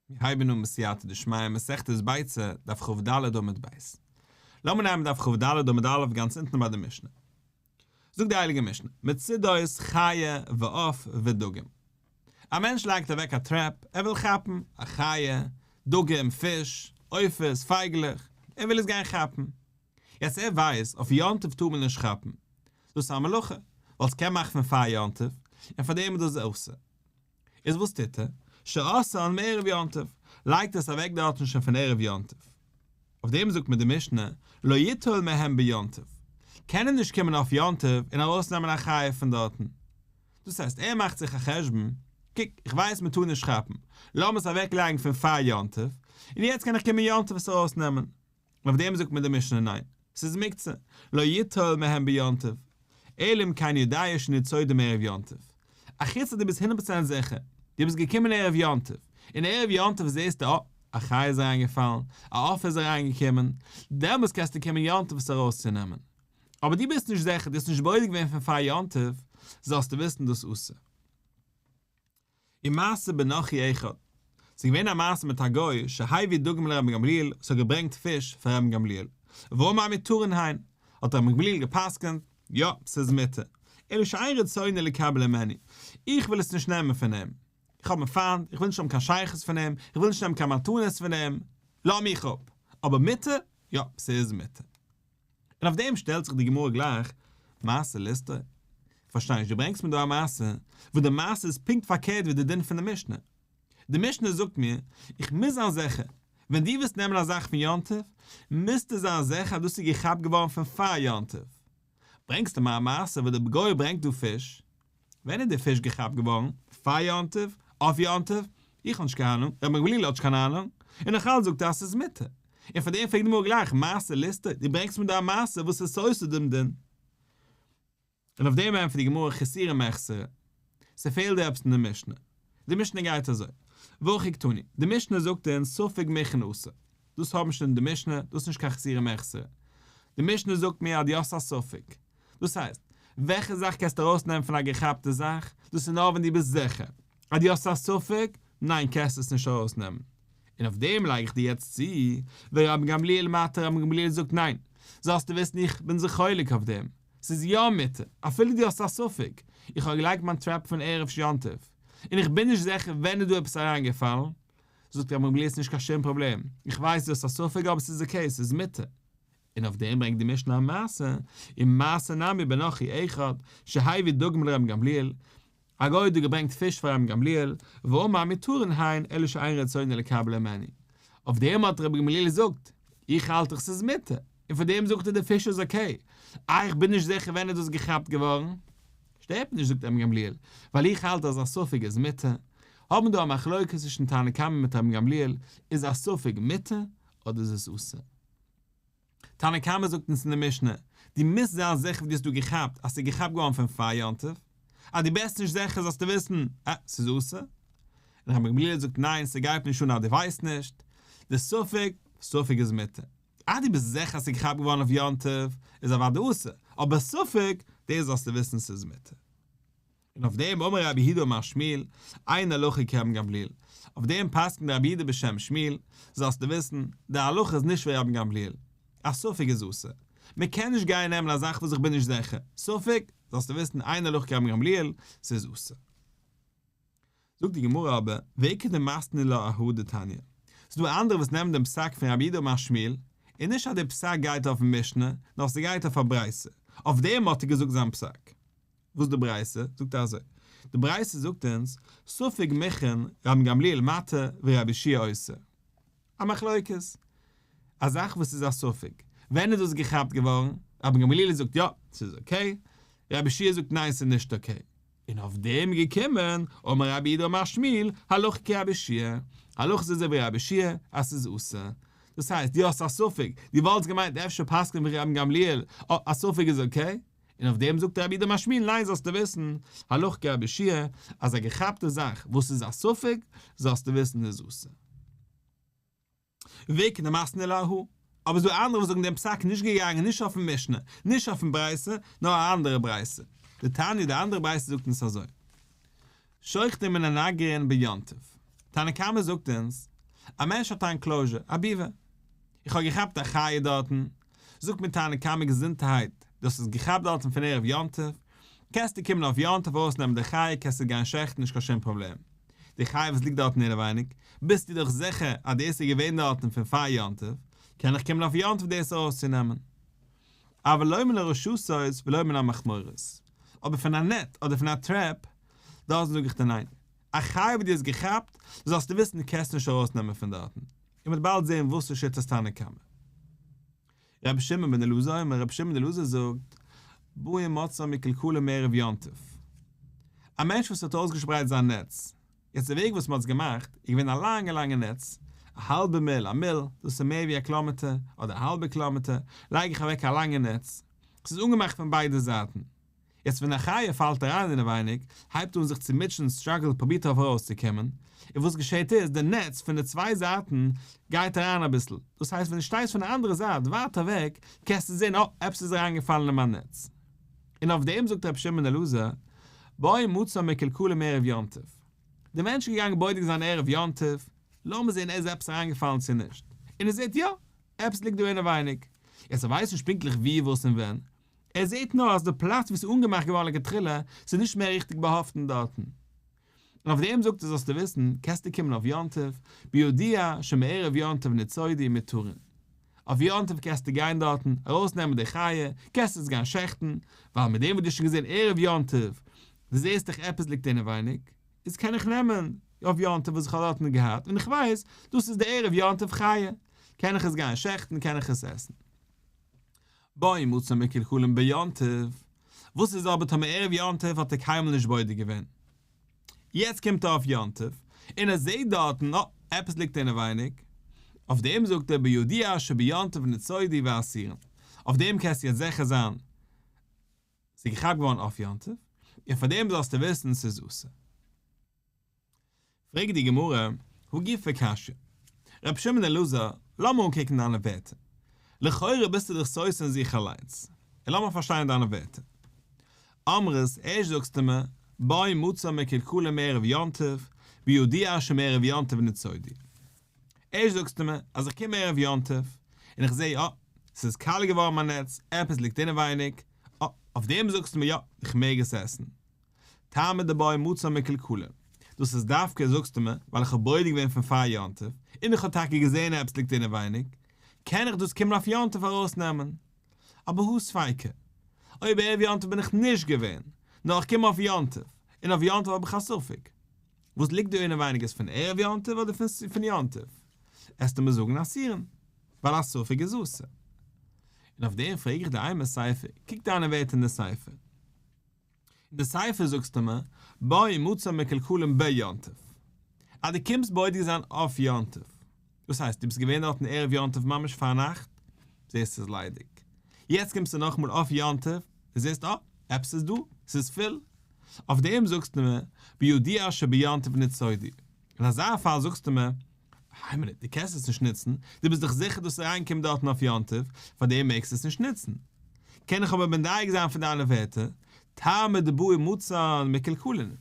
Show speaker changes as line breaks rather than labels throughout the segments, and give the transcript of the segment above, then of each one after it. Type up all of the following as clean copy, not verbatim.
מיר הייבן אן בסייעתא דשמיא מסכת ביצה, דף כ"ד עמוד ב'. לאמיר נעמען דף כ"ד עמוד א' גאנץ אונטן ביי די משנה. זאגט די הייליגע משנה, מצודות חיה ועוף ודגים. א מענטש לייגט אוועק א trap, ער וויל כאפן א חיה, דגים, פיש, עופות, פייגלעך, ער וויל עס גיין כאפן. יעצט ער ווייסט, אויף יום טוב טאר מען נישט כאפן. דאס איז א מלאכה, ווייל ס'קען מאכן פון פאר יום טוב, און פאר דעם איז דאס אסור. איז וואס טוט ער? שעשאן מערב יום טוב, לייגט עס אוועק דארטן שוין פון ערב יום טוב. אויף דעם זאגט מיר די משנה, לא יטול מהם ביום טוב, קען ער נישט קומען אויף יום טוב און ארויסנעמען א חיה פון דארטן. דאס הייסט ער מאכט זיך א חשבון, קוק, איך ווייס מען טאר נישט כאפן, לאמיר עס אוועק לייגן פון פאר יום טוב, און יעצט קען איך קומען יום טוב עס ארויסנעמען. אויף דעם זאגט מיר די משנה ניין, ס'איז מוקצה, לא יטול מהם ביום טוב, אלא אם כן יודע שניצודין מערב יום טוב. אחוץ אז דו ביסט הונדערט פראצענט זיכער, דו ביסט געקומען ערב יום טוב, און ערב יום טוב זעסטו אה, א חיה איז אריינגעפאלן, א עוף איז אריינגעקומען, דעמאלס קענסטו קומען יום טוב עס ארויסצונעמען. אבער דו ביסט נישט זיכער, דו האסט נישט בודק געווען פון פאר יום טוב, זאלסטו וויסן דאס אסור. ומעשה בנכרי אחד, ס'איז געווען א מעשה מיט א גוי שהביא דגים לרבן גמליאל וואס האט געברענגט פיש פאר רבן גמליאל, ואמר מותרין הן, האט רבן גמליאל גע'פסק'נט, יא, ס'איז מותר, אלא שאין רצוני לקבל הימנו, איך וויל עס נישט נעמען פון אים, איך האב אים פיינט, איך וויל נישט האבן קיין שייכות פון אים, איך וויל נישט נעמען קיין מתנות פון אים, לאז מיך אפ, אבער מותר, יא, ס'איז מותר. און אויף דעם שטעלט זיך די גמרא גלייך, מעשה לסתור. כ'פארשטיי נישט, דו ברענגסט מיר דא א מעשה, וואס די מעשה איז פונקט פארקערט ווי די דין פון די משנה. די משנה זאגט מיר, איך מוז זיין זיכער, ווען דו ווילסט נעמען א זאך פון יום טוב, מוזטו זיין זיכער אז דאס איז געכאפט געווארן פון פאר יום טוב. ברענגסטו מיר א מעשה וואס די גוי ברענגט דא פיש, ווען איז די פיש געכאפט געווארן? פאר יום טוב? אויף יום טוב? איך האב נישט קיין אהנונג, רבי גמליאל האט נישט קיין אהנונג, און נאך אלץ זאגט ער אז ס'איז מותר. און פאר דעם פרעגט די גמרא גלייך, מעשה לסתור, דו ברענגסט מיר דא א מעשה וואס איז סותר דעם דין. און אויף דעם ענטפערט די גמרא חסורי מחסרא, ס'פעלט דא עפעס אין די משנה. די משנה גייט אזוי, והכי קתני, די משנה זאגט אונז ספק מוכן אסור, דאס האבן שוין אין די משנה, דאס איז נישט קיין חסורי מחסרא. די משנה זאגט מיר אז דו האסט א ספק, דאס הייסט, וועלכע זאך קענסטו ארויסנעמען פון א געכאפטע זאך, דאס איז נאר ווען דו ביסט זיכער. אז דו האסט א ספק, ניין קענסט עס נישט ארויסנעמען. און אויף דעם לייג איך דיר יעצט צו, ורבן גמליאל מתיר רבן גמליאל זאגט ניין, זאלסטו וויסן איך בין זיך חולק אויף דעם, ס'איז יא מותר, אפילו דו האסט א ספק, איך האב געלייגט מיין trap פון ערב יום טוב, און איך בין נישט זיכער ווען איז דא עפעס אריינגעפאלן, זאגט רבן גמליאל ס'נישט קיין שום פראבלעם, איך ווייס דו האסט א ספק אבער ס'איז okay, ס'איז מותר. און אויף דעם ברענגט די משנה א מעשה, ומעשה נמי בנכרי אחד, שהביא דגים לרבן גמליאל, א גוי האט דא געברענגט פיש פאר רבן גמליאל, ואמר מותרין הן אלא שאין רצוני לקבל הימנו. אויף דעם האט רבן גמליאל געזאגט, איך האלט דאך ס'איז מותר, און פאר דעם זאגט ער די פיש איז okay. איי איך בין נישט זיכער ווען איז דאס געכאפט געווארן? שטערט מיר נישט זאגט רבן גמליאל, ווייל איך האלט אז א ספק איז מותר. האבן דא א מחלוקת צווישן תנא קמא מיט רבן גמליאל, איז א ספק מותר אדער איז עס אסור? תנא קמא זאגט אונז אין די משנה, דו מוזט זיין זיכער ווי דו האסט דא געכאפט אז ס'איז געכאפט געווארן פון פאר יום טוב, אז דו ביסט נישט זיכער זאלסטו וויסן, אה, ס'איז אסור. און רבי גמליאל זאגט ניין ס'גייט נישט אן אז דו ווייסט נישט, די ספק, ספק איז מותר. אז דו ביסט זיכער אז ס'איז געכאפט געווארן אויף יום טוב, איז אוודאי אסור, אבער ספק, דאס זאלסטו וויסן ס'איז מותר. און אויף דעם אמר רבי יהודה אמר שמואל, אין הלכה כרבן גמליאל, אויף דעם פסק'נט רבי יהודה בשם שמואל, זאלסטו וויסן, די הלכה איז נישט ווי רבן גמליאל, א ספק איז אסור, מען קען נישט גיין נעמען א זאך וואס איך בין נישט זיכער, ספק, זאלסטו וויסן אין הלכה כרבן גמליאל, ס'איז אסור. זאגט די גמרא אבער, ואיכא דמתני לה אהא דתניא, ס'איז דא אנדערע וואס נעמען דעם פסק פון רבי יהודה אמר שמואל, און נישט אז דער פסק גייט אויפן משנה, נאר ס'גייט אויף א ברייתא, אויף דעם האט ער געזאגט זיין פסק. וואס די ברייתא זאגט אזוי, די ברייתא זאגט אונז, ספק מוכן רבן גמליאל מתיר ורבי יהושע אוסר. א מחלוקת. א זאך וואס איז א ספק. ווען איז דאס געכאפט געווארן? רבן גמליאל זאגט יא, ס'איז okay. רבי יהושע זאגט ניין ס'איז נישט okay. און אויף דעם איז געקומען, אמר רב יהודה אמר שמואל, הלכה כרבי יהושע. הלכה איז אזוי ווי רבי יהושע, אז ס'איז אסור. דאס הייסט, דו האסט א ספק, דו וואלטסט געמיינט אפשר פסק'נען ווי רבן גמליאל, א ספק איז okay. און אויף דעם זאגט רבי יהודה אמר שמואל ניין זאלסטו וויסן, הלכה כרבי יהושע, אז א געכאפטע זאך וואס איז א ספק, זאלסטו וויסן איז אסור. ואיכא דמתני לה אהא. אבער ס'דא אנדערע וואס זאגן דעם פסק נישט געגאנגען נישט אויפן משנה, נישט אויפן ברייתא, נאר א אנדערע ברייתא. דתניא די אנדערע ברייתא זאגט אונז אזוי. שוחטין מנגרין ביום טוב. תנא קמא זאגט אונז. א מענטש האט א ענקלאוזשער, א ביווער. איך האב געכאפט א חיה דארטן, זאגט מיר תנא קמא געזונטערהייט, דו האסט עס געכאפט דארטן פון ערב יום טוב, קענסטו קומען אויף יום טוב ארויסנעמען די חיה, קענסטו גיין שעכטן נישט קיין שום פראבלעם. די חיה וואס ליגט דארטן אינעווייניג, ביסטו דאך זיכער אז דאס איז געווען דארטן פון פאר יום טוב, קען איך קומען אויף יום טוב דאס ארויסצונעמען. אבל לא מן הרשתות ולא מן המכמורות. אבער פון א נעט אדער פון א טרעפ, דארטן זאג איך דיר ניין. א חיה וואס דו האסט געכאפט, זאלסטו וויסן דו קענסט נישט ארויסנעמען פון דארטן. און מ'וועט באלד זען וואס איז שיטת תנא קמא. רבי שמעון בן אלעזר אומר, רבי שמעון בן אלעזר זאגט, בא ומצאן מקולקלין מערב יום טוב. א מענטש וואס האט אויסגעשפרייט זיין נעץ, יעצט די וועג וואס מ'האט עס געמאכט איז געווען א לאנגע לאנגע נעץ, א האלבע מיל, א מיל, דאס איז מער ווי א קילאמעטער, אדער א האלבע קילאמעטער, לייג איך אוועק א לאנגע נעץ, ס'איז אנגעמאכט פון ביידע זייטן. יעצט ווען א חיה פאלט אריין אינעווייניג, הייבט אן זיך צו מוטשען, סטראגלט, פרובירט אויף ארויסצוקומען, און וואס געשעט איז, די נעץ פון די צוויי זייטן גייט אריין אביסל, דאס הייסט ווען דו שטייסט פון די אנדערע זייט ווייט אוועק, קענסטו זען, אה, עפעס איז אריינגעפאלן אין מיין נעץ. און אויף דעם זאגט רבי שמעון בן אלעזר, בא ומצאן מקולקלין מערב יום טוב. דער מענטש איז געגאנגען בודק זיין ערב יום טוב, לאמיר זען איז עפעס אריינגעפאלן צו נישט, און ער זעט יא, עפעס ליגט דא אינעווייניג. יעצט ער ווייסט נישט פונקטליך ווי וואס און ווען, ער זעט נאר אז די פלאץ וואו ס'איז אנגעמאכט געווארן לכתחילה, ס'איז נישט מער ריכטיג באהאפטן דארטן. און אויף דעם זאגט ער זאלסטו וויסן, קענסטו קומען אויף יום טוב, בידוע שמערב יום טוב ניצודו ומותרין. אויף יום טוב קענסטו גיין דארטן, ארויסנעמען די חיה, קענסט עס גיין שעכטן, ווייל מיט דעם וואס דו האסט שוין געזען ערב יום טוב, דו זעסט דאך עפעס ליגט אינעווייניג, איז קען איך נעמען אויף יום טוב וואס איך האב דארטן געהאט, און איך ווייס, דאס איז די ערב יום טוב חיה, קען איך עס גיין שעכטן, קען איך עס עסן. בא ומצאן מקולקלין ביום טוב, וואס איז אבער טאמער ערב יום טוב האט ער קיינמאל נישט בודק געווען, יעצט קומט ער אויף יום טוב און ער זעט דארטן אה, עפעס ליגט אינעווייניג, אויף דעם זאגט ער בידוע שביום טוב ניצודו ואסורין, אויף דעם קענסטו יעצט זיכער זיין ס'איז געכאפט געווארן אויף יום טוב, און פאר דעם זאלסטו וויסן ס'איז אסור. פרעגט די גמרא, הא גופא קשיא. רבי שמעון אלעזר, לאמיר אנקוקן דיינע ווערטער. לכאורה ביסטו דיך סותר אין זיך אליינס. און לאמיר פארשטיין דיינע ווערטער. אמרת, ערשט זאגסטו מיר, בא ומצאן מקולקלין מערב יום טוב, בידוע שמערב יום טוב ניצודו. ערשט זאגסטו מיר, אז איך קום ערב יום טוב, און איך זע, אה, ס'איז קאליע געווארן מיין נעץ, עפעס ליגט אינעווייניג, אה, אויף דעם זאגסטו מיר, יא, איך מעג עס עסן. טעמא דבא ומצאן מקולקלין, דאס איז דווקא זאגסטו מיר ווייל איך האב בודק געווען פון פאר יום טוב, און איך האב טאקע געזען עפעס ליגט אינעווייניג, קען איך דאס קומען אויף יום טוב ארויסנעמען. אבער הא ספיקא, אויב ערב יום טוב בין איך נישט געווען, נאר איך קום אויף יום טוב, און אויף יום טוב האב איך א ספק, וואס ליגט דא אינעווייניג איז פון ערב יום טוב אדער פון יום טוב, עסטו מיר זאגן אסורין, ווייל א ספק איז אסור. און אויף דעם פרעג איך דיר אימא סיפא, קוק דיינע ווערטער אין די סיפא. אין די סיפא זאגסטו מיר, בא ומצאן מקולקלין ביום טוב. אז דו קומסט בודק זיין אויף יום טוב. דאס הייסט, דו ביסט געווען דארטן ערב יום טוב ממש פארנאכט, זעסט ס'איז ליידיג. יעצט קומסטו נאכאמאל אויף יום טוב, און זעסט אה, עפעס איז דא, ס'איז פול. אויף דעם זאגסטו מיר, בידוע שביום טוב ניצודו. אין אזא פאל זאגסטו מיר, איין מינוט, דו קענסט עס נישט נוצן, דו ביסט דאך זיכער דאס איז אריינגעקומען דארטן אויף יום טוב, פארדעם מעגסטו עס נישט נוצן. קען איך אבער מדייק זיין פון דיינע ווערטער, טעמא דבא ומצאן מקולקלין,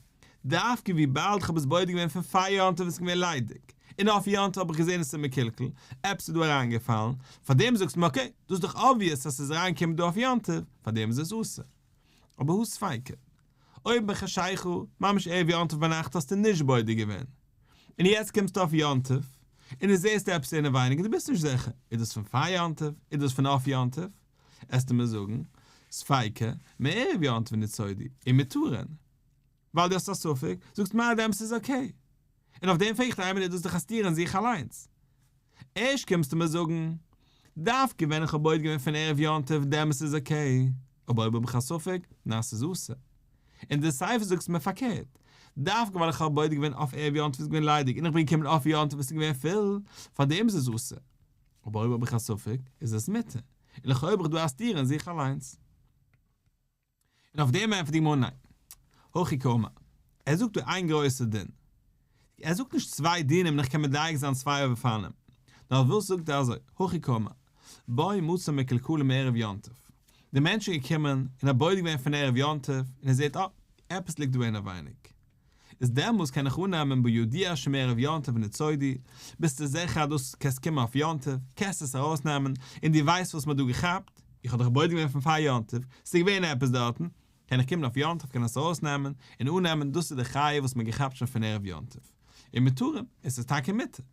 דווקא וויבאלד כ'האב עס בודק געווען פון פאר יום טוב איז עס געווען ליידיג, און אויף יום טוב האב איך געזען עס איז מקולקל, עפעס איז דא אריינגעפאלן, פארדעם זאגסטו מיר okay, דאס איז דאך obvious אז ס'איז אריינגעקומען דא אויף יום טוב, פארדעם איז עס אסור. אבער הא ספיקא. אויב בחשיכה, ממש ערב יום טוב ביינאכט האסטו נישט בודק געווען, און יעצט קומסטו אויף יום טוב, און דו זעסט עפעס אינעווייניג און דו ביסט נישט זיכער, איז דאס פון פאר יום טוב, איז דאס פון אויף יום טוב, עסטו מיר זאגן, ספיקא, מערב יום טוב ניצודו, ומותרין. ווייל דו האסט א ספק, זאגסט מיר דעם ס'איז okay. און אויף דעם פרעג איך דיר איינמאל איז דאס דאך א סתירה אין זיך אליינס. ערשט קומסטו מיר זאגן, דווקא ווען איך האב בודק געווען פון ערב יום טוב דעמאלס איז okay, אבער אויב האב איך א ספק, נאר ס'איז אסור. אין די סיפא זאגסטו מיר פארקערט, דווקא ווייל איך האב בודק געווען אויף ערב יום טוב איז געווען ליידיג און איך בין געקומען אויף יום טוב איז עס געווען פול, פארדעם איז עס אסור. אבער אויב האב איך א ספק, איז עס מותר. און לכאו' האב איך דא א סתירה אין זיך אליינס. און אויף דעם ענטפערט די גמרא ניין. הכי קאמר. ער זאגט דא איין גרויסע דין. ער זאגט נישט צוויי דינים און איך קען מדייק זיין צוויי אופנים. נאר וואס זאגט ער אזוי, הכי קאמר. בא ומצאן מקולקלין מערב יום טוב. דער מענטש איז געקומען און האט בודק געווען פון ערב יום טוב און ער זעט אה, עפעס ליגט דא אינעווייניג. איז דעמאלס קען איך אננעמען בידוע שמערב יום טוב נצודו, ביסטו זיכער אז דאס קענסט קומען אויף יום טוב, קענסט עס ארויסנעמען, און דו ווייסט וואס מען האט דא געכאפט, איך האב דאך בודק געווען פון פאר יום טוב, ס'איז געווען עפעס דארטן, קען איך קומען אויף יום טוב קען עס ארויסנעמען, און אננעמען דאס איז די חיה וואס מען האט געכאפט שוין פון ערב יום טוב. ומותרים, עס איז טאקע מותר.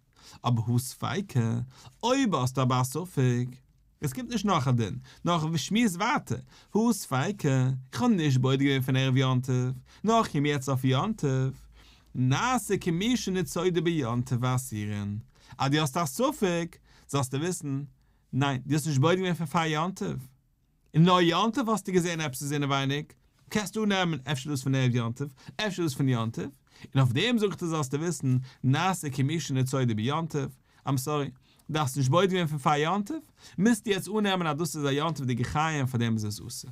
אבער הא ספיקא, אויב האסטו אבער א ספק, עס קומט נישט נאך א דין, נאר איך שמועס ווייטער, הא ספיקא, איך האב נישט בודק געווען פון ערב יום טוב, נאר איך קום יעצט אויף יום טוב, נעשה כמי שנצודו ביום טוב ואסורין, אז דו האסט א ספק, זאלסטו וויסן, ניין, דו האסט נישט בודק געווען פון פאר יום טוב, און נאר יום טוב האסטו געזען עפעס איז אינעווייניג, קענסטו אננעמען אפשר דאס פון ערב יום טוב, אפשר דאס פון יום טוב, און אויף דעם זאגט ער זאלסטו וויסן, נעשה כמי שנצודו ביום טוב, איים סארי, דו האסט נישט בודק געווען פון פאר יום טוב, מוזטו יעצט אננעמען אז דאס איז א יום טוב'דיגע חיה און פאר דעם איז עס אסור.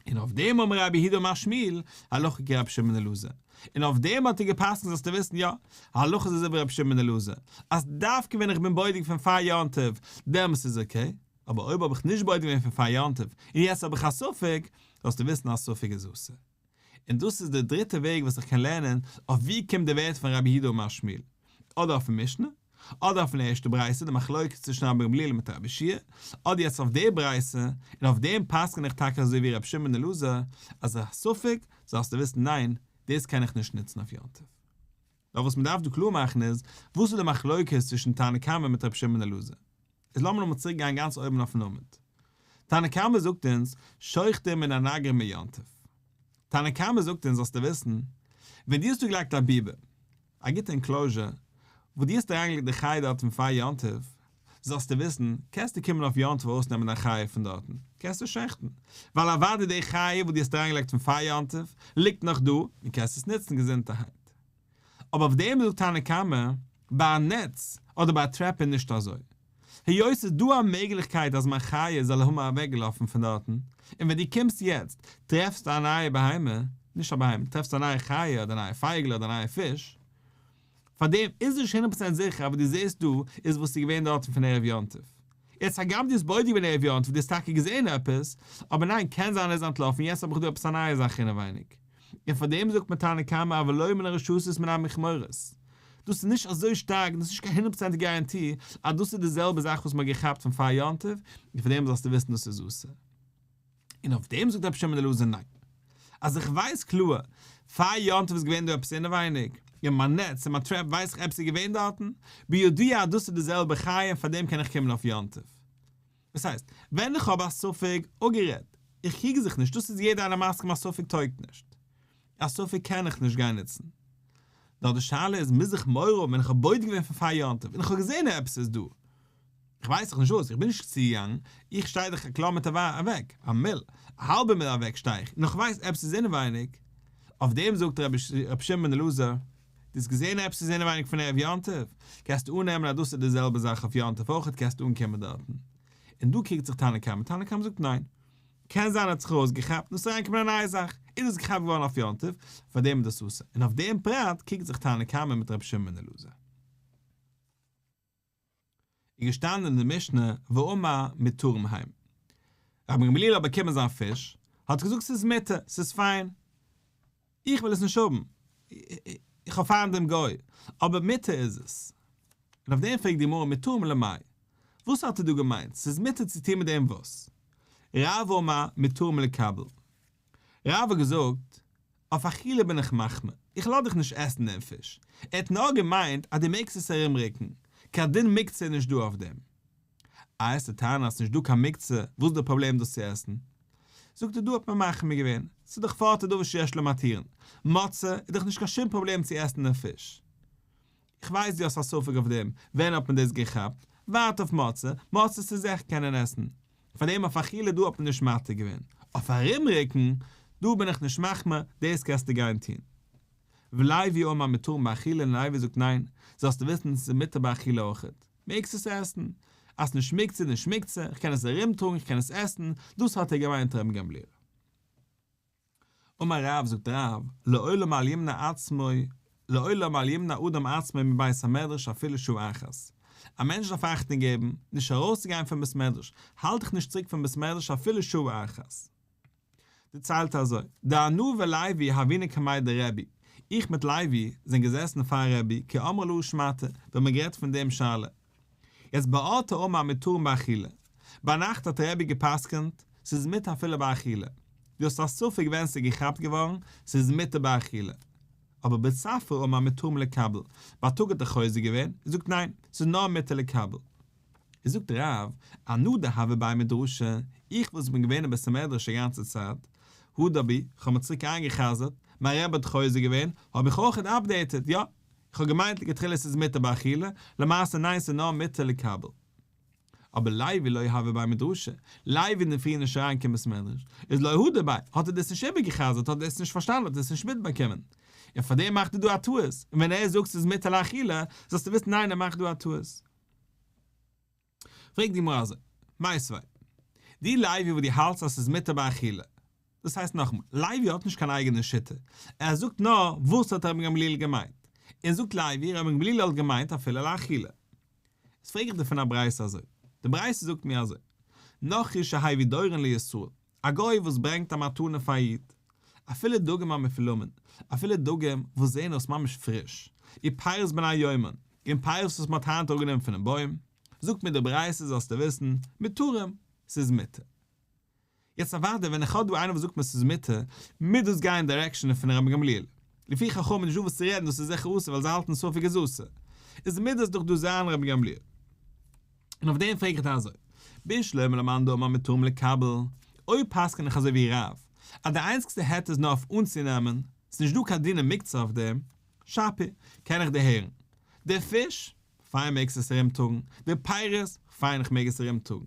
און אויף דעם אמר רב יהודה אמר שמואל, הלכה כרבי שמעון אלעזר. און אויף דעם האט ער גע'פסק'נט זאלסטו וויסן יא, הלכה איז אזוי ווי רבי שמעון אלעזר, אז דווקא ווען איך בין בודק פון פאר יום טוב, דעמאלס איז אקעי, אבער אויב האב איך נישט בודק געווען פון פאר יום טוב, און יעצט האב איך א ספק, זאלסטו וויסן אז ספק איז אסור. און דאס איז די דריטע וועג וואס איך קען לערנען אויף ווי קומט די ווערטער פון רב יהודה אמר שמואל, אדער אויפן משנה, אדער אויפן ערשטע ברייתא די מחלוקת צווישן רבן גמליאל מיט רבי יהושע אדער יעצט אויף די ברייתא, און אויף דעם פסק'ן איך טאקע אזוי ווי רבי שמעון אלעזר, אז א ספק, זאלסטו וויסן ניין, דאס קען איך נישט נוצן אויף יום טוב. נאר וואס מען דארף דא קלאר מאכן איז, וואס איז די מחלוקת צווישן תנא קמא מיט רבי שמעון אלעזר? איז לאמיר נאכאמאל צוריק גיין גאנץ אויבן אויפן עמוד. תנא קמא זאגט אונז, שוחטין מן הנגרים ביום טוב. תנא קמא זאגט אונז זאלסטו וויסן, ווען דו האסט דא געלייגט א ביבער, א גוטע enclosure, וואס דו האסט אריינגעלייגט די חיה דארטן פאר יום טוב, זאלסטו וויסן, קענסטו קומען אויף יום טוב ארויסנעמען דיין חיה פון דארטן, קענסטו שעכטן, ווייל אוודאי די חיה וואס דו האסט אריינגעלייגט פון פאר יום טוב, ליגט נאך דא, און קענסט עס נוצן געזונטערהייט. אבער אויף דעם זאגט תנא קמא, ביי א נעץ אדער ביי א trap איז נישט אזוי. היות ס'איז דא א מעגליכקייט אז מיין חיה זאל האבן אוועקגעלאפן פון דארטן, און ווען דו קומסט יעצט טרעפסטו א נייע בהמה, נישט א בהמה, טרעפסט א נייע חיה אדער א נייע פייגל אדער א נייע פיש, פאר דעם איז נישט הונדערט פראצענט זיכער אז וואס דו זעסט דא איז וואס איז געווען דארטן פון ערב יום טוב. יעצט הגם דו האסט בודק געווען ערב יום טוב דו האסט טאקע געזען עפעס, אבער ניין קען זיין ער איז אנטלאפן יעצט האב איך דא עפעס א נייע זאך אינעווייניג. און פאר דעם זאגט מען תנא קמא אבל לא מן הרשתות מן המכמורות. דאס איז נישט אזוי שטארק און דאס איז נישט קיין הונדערט פראצענט גאראנטי אז דאס איז די זעלבע זאך וואס מען האט געכאפט פון פאר יום טוב, און פאר דעם זאלסטו וויסן דאס איז אסור. און אויף דעם זאגט רבי שמעון אלעזר ניין. אז איך ווייס קלאר, פאר יום טוב איז געווען דא עפעס אינעווייניג, אין מיין נעץ, אין מיין trap ווייס איך עפעס איז געווען דארטן, בידוע אז דאס איז די זעלבע חיה און פאר דעם קען איך קומען אויף יום טוב. דאס הייסט, ווען איך האב א ספק, אפגערעדט, איך קריג זיך נישט, דאס איז יעדער איינער מסכים אז ספק טויגט נישט. א ספק קען איך נישט גיין נוצן. נאר די שאלה איז, מוז איך מורא האבן ווען איך האב בודק געווען פון פאר יום טוב און איך האב געזען עפעס איז דא, איך ווייס דאך נישט וואס, איך בין נישט צוגעגאנגען, איך שטיי דאך א קילאמעטער אוועק, א מיל, א האלבע מיל אוועק שטיי איך, און איך ווייס עפעס איז אינעווייניג. אויף דעם זאגט רבי שמעון בן אלעזר, דו האסט געזען עפעס איז אינעווייניג פון ערב יום טוב, קענסטו אננעמען אז דאס איז די זעלבע זאך אויף יום טוב אויכעט קענסטו אנקומען דארטן. און דא קריגט זיך תנא קמא, תנא קמא זאגט ניין, קען זיין ער האט זיך ארויסגעכאפט און עס איז אריינגעקומען א נייע זאך, איז עס געכאפט געווארן אויף יום טוב, פאר דעם איז דאס אסור. און אויף דעם פרט קריגט זיך תנא קמא מיט רבי שמעון בן אלעזר. איז געשטאנען אין די משנה ואמר מותרים הם. רבן גמליאל האט באקומען זיין פיש, האט ער געזאגט ס'איז מותר, ס'איז פיין, איך וויל עס נישט האבן, איך האב פיינט דעם גוי, אבער מותר איז עס. און אויף דעם פרעגט די גמרא מותרים למאי? וואס האט ער דא געמיינט, ס'איז מותר צו טון מיט דעם וואס? רב אמר מותרים לקבל. רב האט געזאגט, אויף אכילה בין איך מחמיר, איך לאז דיך נישט עסן דעם פיש. ער האט נאר געמיינט אז דו מעגסט עס ארומרוקן, קיין דין מוקצה איז נישט דא אויף דעם. איי עסטו טענה'ן אז ס'נישט דא קיין מוקצה, וואס איז די פראבלעם דאס צו עסן? זאגט ער דא האט מען מחמיר געווען, ס'איז דאך פארט א דבר שיש לו מתירין, מצה איז דאך נישט קיין שום פראבלעם צו עסן דעם פיש. איך ווייס דו האסט א ספק אויף דעם, ווען האט מען דאס געכאפט? ווארט אויף מצה, מצה איז זיכער קענען עסן. פאר דעם אויף אכילה דא האט מען נישט מתיר געווען, אויף ארומרוקן דא בין איך נישט מחמיר, דאס קענסטו גיין טון. ולוי אמר מותרים באכילה און לוי זאגט ניין, זאלסטו וויסן ס'איז מותר באכילה אויכעט, מעגסט עס עסן, אז נישט מוקצה נישט מוקצה, איך קען עס ארומטראגן איך קען עס עסן, דאס האט ער געמיינט רבן גמליאל. אמר רב, זאגט רב, לעולם אל ימנע עצמו, לעולם אל ימנע אדם עצמו מבית המדרש אפילו שעה אחת. א מענטש דארף אכטונג געבן, נישט ארויסצוגיין פון בית מדרש, האלט דיך נישט צוריק פון בית מדרש אפילו שעה אחת. דערציילט אזוי, דאנא ולוי הוינא קמיה דרבי, איך מיט לוי זענען געזעסן פאר רבי כי אמרה להא שמעתא, ווען מ'האט גערעדט פון דעם שאלה. יעצט באורתא אמר מותרין באכילה. ביינאכט האט רבי גע'פסק'נט, ס'איז מותר אפילו באכילה. דו האסט א ספק ווען ס'איז געכאפט געווארן, ס'איז מותר באכילה. אבער בצפרא אמר מותרין לקבל, בייטאג האט ער חוזר געווען, און זאגט ניין, ס'איז נאר מותר לקבל. איז זאגט רב, אנא דהוה בי מדרשא, איך וואס בין געווען אין בית המדרש די גאנצע צייט, הדר בי, כ'האב מיר צוריק איינגע'חזר'ט, מיין רבי האט חוזר געווען, האב איך אויכעט אפדעיטעד, יא, איך האב געמיינט לכתחילה ס'איז מותר באכילה, למעשה ניין ס'איז נאר מותר לקבל. אבער לוי לא הוה בי מדרשא, לוי איז אינדערפרי נישט אריין קיין בית מדרש, איז לא הדר ביה, האט ער דאס נישט איבערגע'חזר'ט, האט ער דאס נישט פארשטאנען, האט ער דאס נישט מיטבאקומען. און פארדעם מאכט ער דא א טעות, און ווען ער זאגט ס'איז מותר לאכילה, זאלסטו וויסן ניין ער מאכט דא א טעות. פרעגט די גמרא אזוי, מיתיבי, דו לוי וואס דו האלטסט אז ס'איז מותר באכילה, דאס הייסט נאכאמאל, לוי האט נישט קיין אייגענע שיטה, ער זאגט נאר וואס האט רבן גמליאל געמיינט, און זאגט לוי, רבן גמליאל האט געמיינט אפילו לאכילה. איז פרעג איך דיר פון א ברייתא אזוי, די ברייתא זאגט מיר אזוי, נכרי שהביא דורון לישראל, א גוי וואס ברענגט א מתנה פאר א איד, אפילו דגים המפולמין, אפילו דגים וואס זעען אויס ממש פריש, ופירות בני יומן, און פירות וואס מען האט היינט אראפגענומען פונעם בוים, זאגט מיר די ברייתא זאלסטו וויסן, מותרים, ס'איז מותר. יעצט אוודאי ווען איך האב דא איינער וואס זאגט מיר ס'איז מותר, מוז דאס גיין אין דירעקשאן פון רבן גמליאל. לפי חכמים איז נישטא וואס צו רעדן דאס איז זיכער אסור ווייל זיי האלטן ספק איז אסור. איז מוז דאס דאך דא זיין רבן גמליאל. און אויף דעם פרעג איך דיר אזוי, בשלמא למאן דאמר מותרים לקבל, אויב פסק'ן איך אזוי ווי רב, אז די איינציגסטע היתר איז נאר אויף אנצונעמען, ס'איז נישט דא קיין דיני מוקצה אויף דעם, שפיר, קען איך דערהערן. די פיש, פיין מעגסט עס ארומטראגן, די פירות, פיין איך מעג עס ארומטראגן.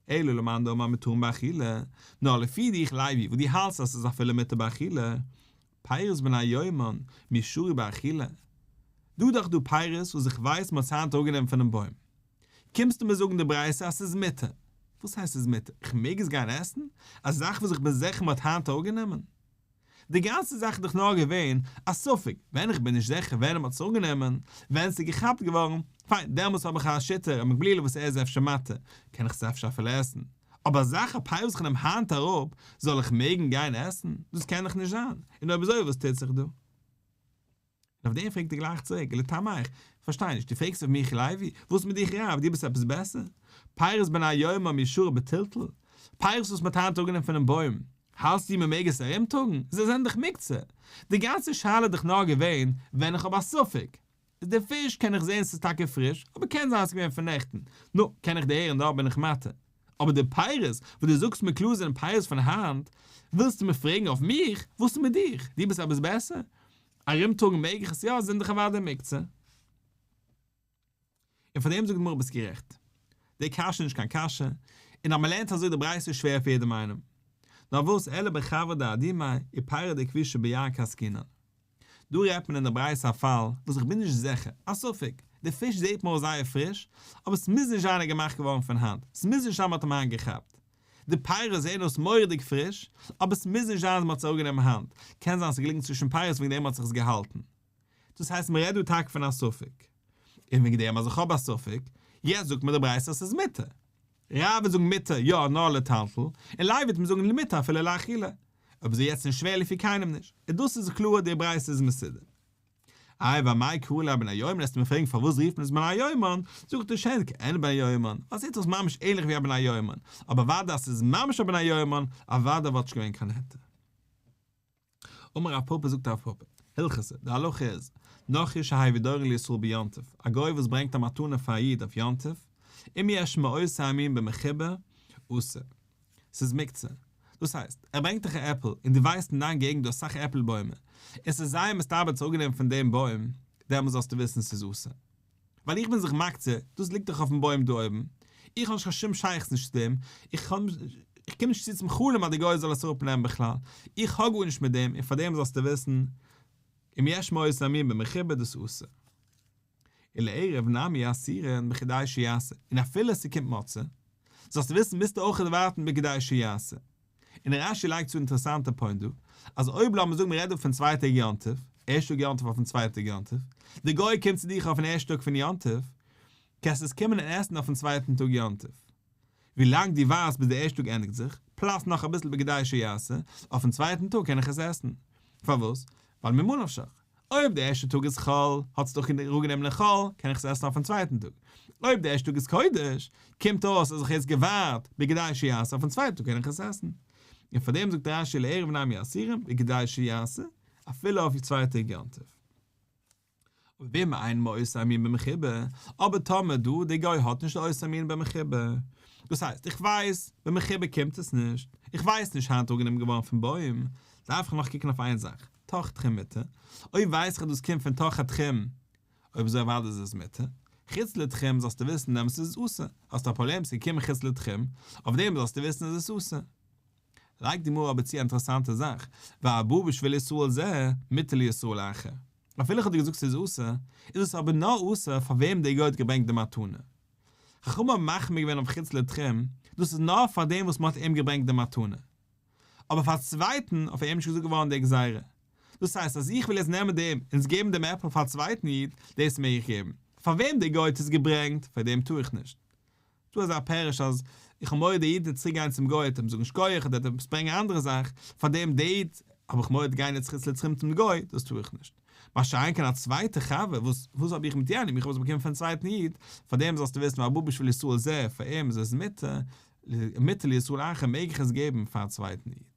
אלא למאן דאמר מותרים באכילה, נאר לפי דיך לוי וואס דו האלטסט אז ס'איז אפילו מותר באכילה, פירות בני יומן, מי שרי באכילה? דא דאך דא פירות וואס איך ווייס מ'האט עס היינט אראפגענומען פונעם בוים. קומסטו מיר זאגן די ברייתא אז ס'איז מותר? וואס הייסט ס'איז מותר? איך מעג עס גיין עסן? א זאך וואס איך בין זיכער מ'האט היינט אראפגענומען? די גאנצע זאך איז דאך נאר געווען א ספק, ווען איך בין נישט זיכער ווען מ'האט עס אראפגענומען, ווען ס'איז געכאפט געווארן, פיין, דעמאלטס האב איך א שיטה ר' גמליאל וואס ער איז אפשר מתיר, קען איך עס אפשר אפילו עסן. אבער א זאך א פרי וואס איך נעם היינט אראפ, זאל איך מעגן גיין עסן? דאס קען דאך נישט זיין, און אויב אזוי וואס טוט זיך דא? און אויף דעם פרעגט ער גלייך צוריק, ולטעמיך, כ'פארשטיי נישט, דו פרעגסט אויף מיך לוי? וואס מיט דיך רב, דו ביסט עפעס בעסער? פירות בני יומן מי שרי בטלטול? פירות וואס מ'האט היינט אראפגענומען פונעם בוים, האלטסטו מ'מעג עס ארומטראגן? זיי זענען דאך מוקצה! די גאנצע שאלה איז דאך נאר געווען ווען איך האב א ספק. איז די פיש קען איך זעהן ס'איז טאקע פריש, אבער קען זיין ס'איז געווען פון נעכטן, נו, קען איך דערהערן דארט בין איך מתיר. אבער די פירות וואס דו זאגסט מיר קלאר זענען פירות פון היינט, ווילסטו מיר פרעגן אויף מיך? וואס איז מיט דיך? דו ביסט עפעס בעסער? ארומטראגן מעג איך עס יא, זענען דאך אוודאי מוקצה. און פאר דעם זאגט די גמרא ביסט גערעכט. די קשיא איז נישט קיין קשיא, און אז מ'לערנט אזוי די ברייתא איז שווער פאר יעדעם איינעם. נאר וואס אלא בחברא דאדימיה ופירא דכבישא ביער קא עסקינן. דא רעדט מען אין די ברייתא א פאל וואס איך בין נישט זיכער, א ספק, די פיש זעהט מיר אויס זייער פריש, אבער ס'מוז נישט זיין ער געמאכט געווארן פון היינט, ס'מוז נישט זיין מ'האט אים היינט געכאפט. די פירות זעהן אויס מורא'דיג פריש, אבער ס'מוז נישט זיין אז מ'האט עס אראפגענומען היינט, קען זיין ס'איז געליגן צווישן פירות וועגן דעם האט זיך עס געהאלטן. דאס הייסט מ'רעדט דא טאקע פון א ספק. און וועגן דעם אז איך האב א ספק, יעצט זאגט מיר די ברייתא אז ס'איז מותר. רב וועט זאגן מותר יא נאר לטלטול, און לוי וועט מיר זאגן מותר אפילו לאכילה. אויב אזוי יעצט נישט שווער לפי קיינעם נישט. און דאס איז קלאר די ברייתא איז מסודר. איי ואמאי קרי ליה בני יומן וועסטו מיר פרעגן פארוואס רופט מען עס בני יומן, זאגט ער שהן כעין בני יומן, ווייל ס'זעט אויס ממש ענליך ווי א בני יומן, אבער אוודאי אז ס'איז ממש א בני יומן, אוודאי וואלט נישט געווען קיין היתר. אמר רב פפא זאגט רב פפא, הלכתא, די הלכה איז, נכרי שהביא דורון לישראל ביום טוב, א גוי וואס ברענגט א מתנה פאר א איד אויף יום טוב, אם יש מאותו המין במחובר, אסור. ס'איז מוקצה. דאס הייסט, ער ברענגט דיך א עפל, און דו ווייסט אין דיין געגנט דא אסאך עפל בוימער, און ס'איז זייער מסתבר צו אפגענומען פון דעם בוים, דעמאלס זאלסטו וויסן ס'איז אסור. ווייל איך בין זיך מקצה, דאס ליגט דאך אויפן בוים דא אויבן, איך האב נישט קיין שום שייכות נישט צו דעם, איך האב איך קום נישט צו צום חלום אז די גוי זאל עס אראפנעמען בכלל, איך האב גארנישט מיט דעם, און פאר דעם זאלסטו וויסן, אם יש מאותו המין במחובר דאס אסור. ולערב נמי אסורין בכדי שיעשה, און אפילו ס'קומט מוצאי, זאלסטו וויסן מוזטו אויכעט ווארטן בכדי שיעשה. און רש"י לייגט צו אינטערעסאנטע point דא, אז אויב לאמיר זאגן מ'רעדט דא פון צוויי טעג יום טוב, ערשט טאג יום טוב אויפן צווייטן טאג יום טוב, די גוי קומט צו דיך אויפן ערשטן טאג פון יום טוב, קענסטו עס קומען און עסן אויפן צווייטן טאג יום טוב. ווילאנג דו ווארטסט ביז די ערשטע טאג ענדיגט זיך, plus נאך אביסל בכדי שיעשה, אויפן צווייטן טאג קען איך עס עסן. פארוואס? ווייל ממה נפשך. אויב די ערשטע טאג איז חול, האט עס דאך אראפגענומען אין חול, קען איך עס עסן אויפן צווייטן טאג. אויב די ערשטע טאג איז קודש, קומט אויס אז איך האב עס געווארט בכדי שיעשה, אויפן צווייטן טאג קען איך עס עסן. און פאר דעם זאגט רש"י לערב נמי אסורים, בכדי שיעשה, אפילו אויף צווייטע טאג יום טוב. ואם אין מאותו המין במחובר, אבער טאמער דא די גוי האט נישט אותו המין במחובר, דאס הייסט איך ווייס במחובר קומט עס נישט, איך ווייס נישט היינט אראפגענומען געווארן פון בוים, דארף איך נאך קוקן אויף איין זאך, תוך תחום מותר, אויב ווייס איך אז דאס קומט פון תוך התחום, אויב אזוי אוודאי איז עס מותר, חוץ לתחום זאלסטו וויסן דעמאלטס איז עס אסור, האסט א פראבלעם ס'איז געקומען חוץ לתחום, אויף דעם זאלסטו וויסן איז עס אסור. לייגט די גמרא אבער צו א אינטערעסאנטע זאך, והבא בשביל ישראל זה, מותר לישראל אחר. אפילו איך האב דיר געזאגט ס'איז אסור, איז עס אבער נאר אסור פאר וועם דער גוי האט געברענגט די מתנה. חכמים האבן מחמיר געווען אויף חוץ לתחום, דאס איז נאר פאר דעם וואס מ'האט אים געברענגט די מתנה. אבער פאר א צווייטן אויף אים איז נישט געזאגט געווארן די גזירה. דאס הייסט אז איך וויל יעצט נעמען דעם און עס געבן דעם עפל פאר א צווייטן איד, דאס מעג איך געבן. פאר וועם דער גוי האט עס געברענגט, פאר דעם טאר איך נישט. דא אזא פירוש אז איך האב מורא דער איד וועט צוריק גיין צום גוי וועט אים זאגן שכוח אדער וועט עפעס ברענגען א אנדערע זאך, פאר דעם דער איד האב איך מורא גיין יעצט חוץ לתחום צום גוי, דאס טאר איך נישט. מה שאין כן א צווייטע חבר, וואס וואס האב איך מיט יענעם, איך האב עס באקומען פון צווייטן איד, פאר דעם זאלסטו וויסן והבא בשביל ישראל זה, פאר אים איז עס מותר, מותר לישראל אחר מעג איך עס געבן פאר א צווייטן איד.